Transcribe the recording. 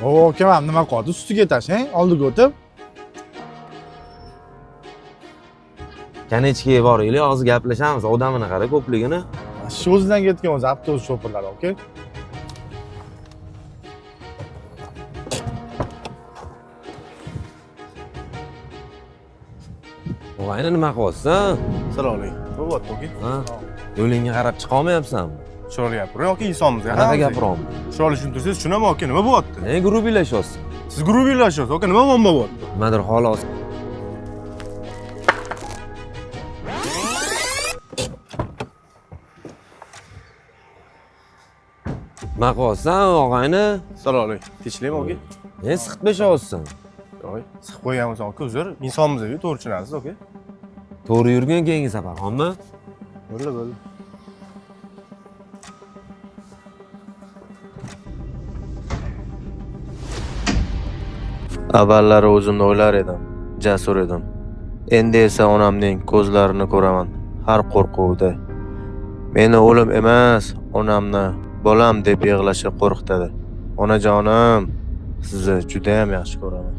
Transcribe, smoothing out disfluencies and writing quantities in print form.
O, aka, mana nima qoldi? Ustiga tashlang, oldiga o'tib. Konechkaga boraylik, hozir gaplashamiz. Odamini qara ko'pligini. Shu o'zidan ketgan o'zi avtobus shofirlari, aka. Og'ayni, nima qilyapsan? Assalomu alaykum. Nima bo'lyapti, aka? Ha? Yo'lingga qarab chiqa olmayapsanmi? Chiroyli gapiring, aka, insonmiz. Qanaqa gapiryapman? Chiroyli tushuntirsangiz tushunaman, aka, nima bo'lyapti? Ne grubiylashyapsan? Siz grubiylashyapsiz, aka, nima muammo bo'lyapti? Nimadir xolos. Nima qilyapsan, og'ayni? Assalomu alaykum. Tinchlikmi, aka? Ne siqib tashyapsan? Yo'q, siqib qo'ygan bo'lsam, aka, uzr. Insonmiz-ku, to'g'ri tushunasiz, aka. To'g'ri yurgin keyingi safar, xo'pmi? Bo'ldi, bo'ldi. Avvallari o'zimni o'ylar edim, jasur edim. Endi esa onamning ko'zlarini ko'raman har qo'rquvda. Meni o'lim emas, onamni bolam deb yig'lashi qo'rqitadi. Onajonim, sizni juda ham yaxshi ko'raman.